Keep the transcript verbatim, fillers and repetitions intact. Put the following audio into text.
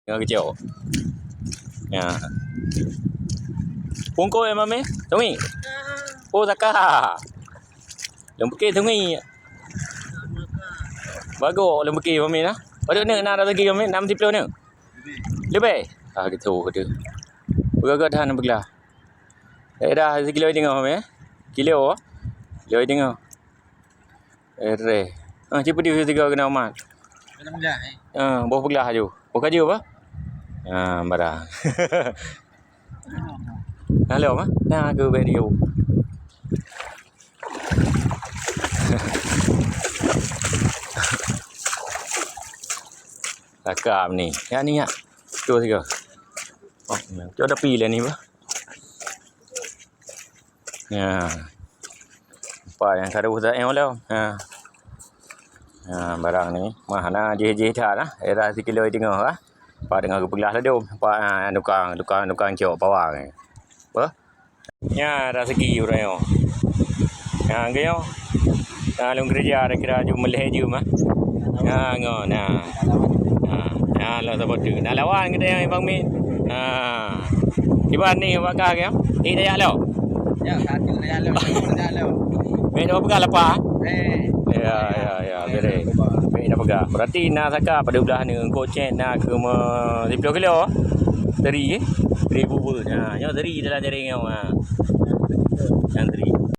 Ngon keucok. Ya. Pungkoi, Mami? Sungi? Oh, saka. Lôn pike sungi. Bagoe lôn pike, Mami, na. Padum neuk na raseuki, Mami? Nam siploh neuk? Leubeh? Ah, gitu, gitu. Peugah-peugah that peugah. Daerah sikilo teungoh, Mami, eh? Kilo, kilo teungoh. Ereh. Ah, cit peudeuh sigoe keunan umat. Keunan peugah, eh? Ah, boh peugah aju. Boh kaju apa? Ah, barang. Halo, Ma. Nah, aku beri you. Takam ni. Ya ni, ya. Tu sigoe. Oh, tu ada pilih ni, bah. Ya. Nampak nyang ka dua puluh lom. Ha. Ha, barang ni mah na jih-jih that lah. Era sikilo teungoh lah. Nampak teungoh geupeugah ladom. Nampak, ha, tukang, tukang, tukang cok pawang ni. Apa? Nya raseuki ureueng nyoe. Ha, geunyoe. Ha, lôn keureuja kira-kira jeuem lhèe jeuem ah. Ha, ngon, ha. Ha, ha, lôn saboh teuk. Na lawan geutanyoe Bang Min. Ha. Kiban ni bak kah ke? Eh, tajak lom. Ya, satu tajak lom, satu tajak lom. Mik dah peugah lapah? Eh. Ya, ya, ya, boleh. Mik dah peugah. Berarti na saka padub blah ni, eungkôt cit na keu me-, siploh kilo. Teri, eh? Teri bubur. Ha, nyoe teri dalam jaring nyoe, ha. Nyang teri.